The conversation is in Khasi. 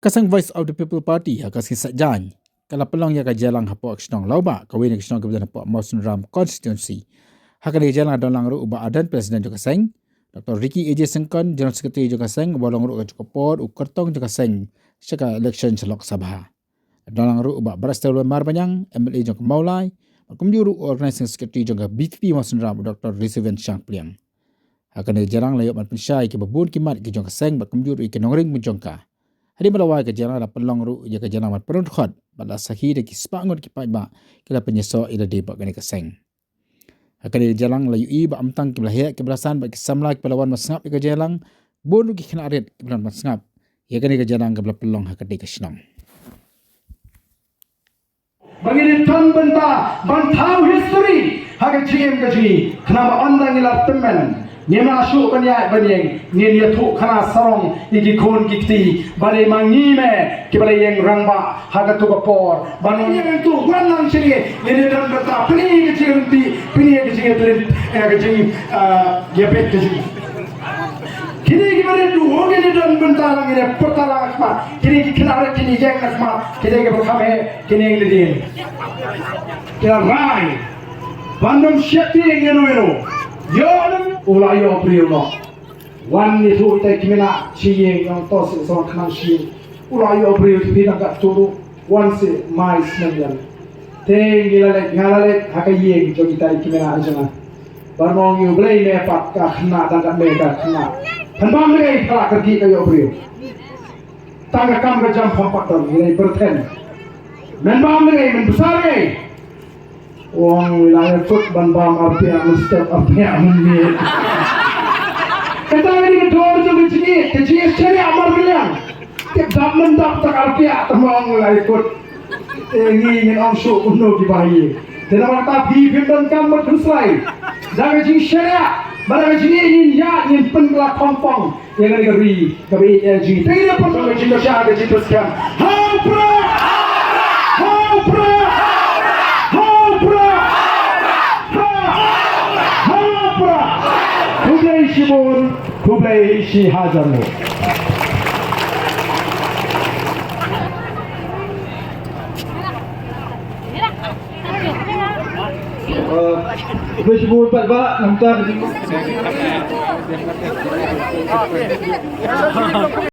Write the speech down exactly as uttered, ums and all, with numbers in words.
Ka seng Voice of the People Party ha ka sngi Saitjaiñ ka la pynlong ïa ka jingïalang hapoh ka shnong Lawbah, kawei na ki shnong kiba don hapoh Mawsynram constituency. Ha kane ka jingïalang don lang ruh u Bah Ardent, President jong ka seng, Doctor Ricky A J Syngkon, General Secretary jong ka seng, uba long ruh ka jong ka por u kyrtong jong ka seng sha ka election sha Lok Sabha. Don lang ruh u Bah Brightstarwell Marbaniang, M L A jong ka Mawlai, bad kumjuh ruh u Organizing Secretary jong ka B P P Mawsynram, u Doctor Risiven Shangpliang. Ha kane ka jingïalang la ïoh ban pynshai ïa kiba bun ki mat ki jong ka seng bad kumjuh ruh ïa ki nongrim jong ka. Hadien ba la wai ka jingïalang la pynlong ruh ïa ka jingïalang ban pynrung dkhot bad la sakhi da ki spah ngut ki paidbah ki la pynïasoh ïa lade bad kane ka seng. Ha kane ka jingïalang la ïohi ba ym tang kiba la heh kiba la san bad ki samla kiba la wan ban sngap ïa ka jingïalang, bun ruh ki khynnah rit kiba la wan ban sngap ïa kane ka jingïalang kaba la pynlong ha katei ka shnong. Ba ngin ïa don bynta ban thaw history ha ka jingim ka jong ngi, khnang ba ynda ngi la tymmen ngim lah shuh ban ïaid ban ïeng, ngin ïathuh khana sarong ïa ki khun ki kti ba dei ma ngi me kiba la ïeng rangbah ha kato ka por. Ba ngi ïeng tu wan lang sha ngi, ngin ïa don bynta pyni ka jingryntih, pyni ka jingïatylli, eh, ka jing, eh, ïabit ka jong ngi. Kine kiba rit ruh ngin ïa don bynta lang, ngin ïa pyrta lang ha khmat. Kine ki khynnah rit kin ïeng ha khmat, kine kiba kham heh kin ïeng lyndet. Ki la rai ban ym sheptieng ïano ïano. Ïoh lem u la ïoh briew noh. Wan ïathuh ïa kita ki khynnah, shi ïing nongto sing song khnang shi ïing. U la ïoh briew, phi dang kat tu ruh. Wan seh mai snem ïa. Te ngi la leit, nga la leit ha ka ïing jong kita ki khynnah jong nga. Ban ong ïa U Blei, me pat ka khynnah dang kat me ka khynnah. Pynbam lei, ka la kyrkieh ka ïoh briew. Tang ka kam ka jam pam pat don, ngi lei pyrthen. Men bam lei, men bsa lei. Ong ïa la ïa kut ban bam arpia mynstep arpia mynmiet. Kata ka dei ka dor jong ka jingïeit, ka jingïeit shariah markylliang. Tip dap myndap tak arpia, tang ong ïa la ïa kut. Te ngi ngin ong shuh kumno ki bahaïing. Te namar kata phi phim donkam ban khuslai. Da ka jingshariah bad da ka jingïeit ngin ïaid, ngin pynkylla khongpong ïa kane ka ri kaba ïeit ïa jong ngi. Te ngin ïa pynlong ka jingkyrshan, ka jingpyrshang. Ha u Prah! Ha u Prah! Ha u Prah! Ha! Ha u Prah! Khublei shibun, khublei shihajar nguh. Khublei shibun paidbah, nangta ka jing